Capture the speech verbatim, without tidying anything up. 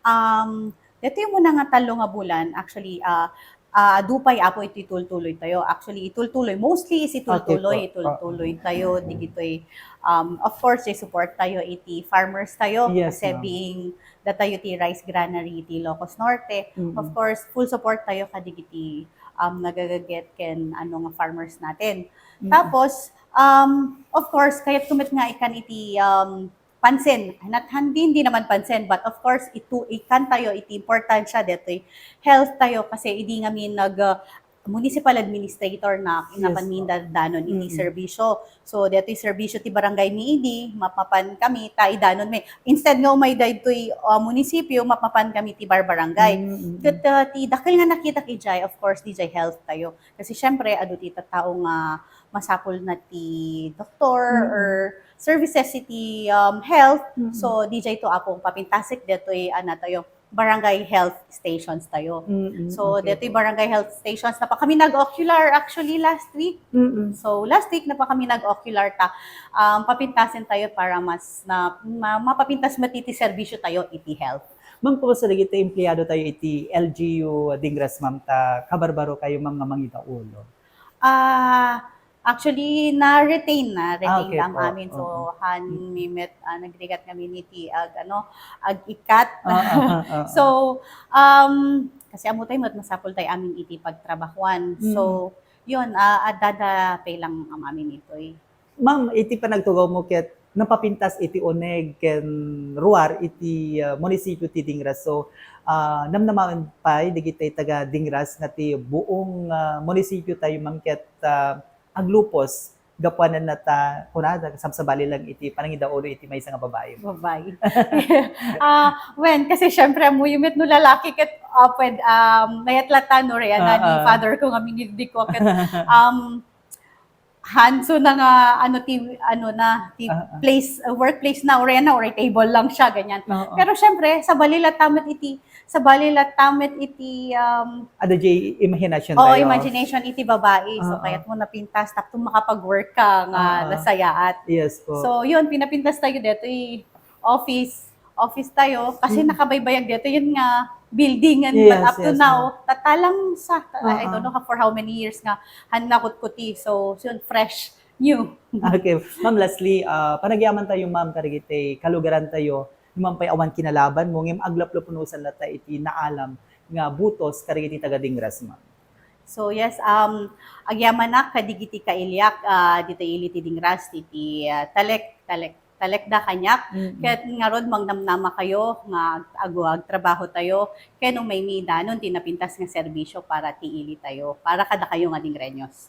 Um, detoy umuna nga tallo nga bulan, actually, ah, ah, adu pay, Apo, iti tultuloy tayo. Actually, itultuloy, mostly is itultuloy, okay po, itultuloy tayo, digitoy, um, of course, i-support tayo iti farmers tayo, yes, kasi ma'am, being datayo ti rice granary iti Ilocos Norte, mm-mm, of course, full support tayo kadigiti, um, nagagaget ken ano nga farmers natin. Mm-mm. Tapos, um, of course, kayatko met nga ikkan iti, um, pansin. Not, hindi, hindi naman pansin, but of course, itu-, ikkan tayo iti importansya detoy health tayo kasi idi ngamin nag, uh, municipal administrator na, yes, napanmin po, danon iti, mm-mm, serbisyo. So, detoy serbisyo ti barangay mi idi, mapmapan kami, ta idanon mi. Instead nga umay daytoy, uh, munisipyo, mapmapan kami ti barbarangay. Mm-mm. Ket, uh, ti dakkel nga nakitak idiay, of course, dijay health tayo. Kasi, syempre, adu ti tattao nga masapul na ti doktor, mm-mm, or services iti, um, health. Mm-mm. So, dijay to, Apo, papintasek detoy, ano tayo, barangay health stations tayo. Mm-mm. So, okay, detoy po, barangay health stations, napa kami nag-ocular actually last week. Mm-mm. So, last week, napa kami nag-ocular ta, um, papintasen tayo para mas na, ma-, mapapintas met iti serbisyo tayo iti health. Ma'am, kumusta dagiti empleyado tayo iti L G U Dingras, ma'am, ta kabarbaro kayo, ma'am, nga mangidaulo? Ah, actually, na-retain, na-retain, ah, okay, lang po, amin. So, oo, han, mm, mi met, ah, nagrigat ngamin iti ag-, ano, ag-ikat. Ah, ah, ah, ah, so, ah, um, kasi ammo tayo met masapul tayo amin iti pagtrabahuan. Mm. So, yun, ah, adda pay lang, um, amin itoy. Ma'am, iti panagtugawmo ket napapintas iti uneg ken ruar iti, ah, munisipyo ti Dingras. So, ah, namnamaen pay dagiti taga Dingras nga ti buong, ah, munisipyo tayo, ma'am, ket, ah, aglupos gapuanan ta, kuna, sabsabali lang iti panangidaulo iti maysa nga babai. Babai. Ah, wen, kasi syempre, ammoyo met no lalaki ket, ah, pwed-, um, mayat latta, no, Rhea, na ni, ah, ah, father ko nga minidiko ket, um, hanso na nga, ano, ti, ano na, ti, ah, ah, place, uh, workplace na, uray na, uray table lang siya, ganyan. Oo. Pero syempre, sabali latta met iti, sabali latta met iti, um, ada jay imagination, oo, tayo, imagination iti babai. So, oo, kayatmo napintas, tapno makapag-work ka nga, oo, nasayaat. Yes po. So, yun, pinapintas tayo detoy office, office tayo, kasi, mm, nakabaybayag detoy, yun nga, building, and, yes, but up to, yes, now, ma'am, tatalang sa, ta-, I, oo, don't know for how many years nga, han nakutkuti. So, so yun, fresh, new. Okay. Ma'am, lastly, ah, panagyaman tayo, ma'am, kadagiti kalugaran tayo, no ma'am pay awan kinalabanmo, ngem aglaplapunosan latta iti naalam nga butos kadagiti taga Dingras, ma'am. So, yes, um, agyamanak kadagiti kailiak, ah, dita ili ti Dingras, ti, ti, ah, talek, talek, talekda kaniak. Mm-mm. Ket ngarud, mangnamnama kayo nga ag-, agu-, agtrabaho tayo, ken umaymi danon ti napintas nga serbisyo para ti ili tayo, para kadakayo nga Dingreños.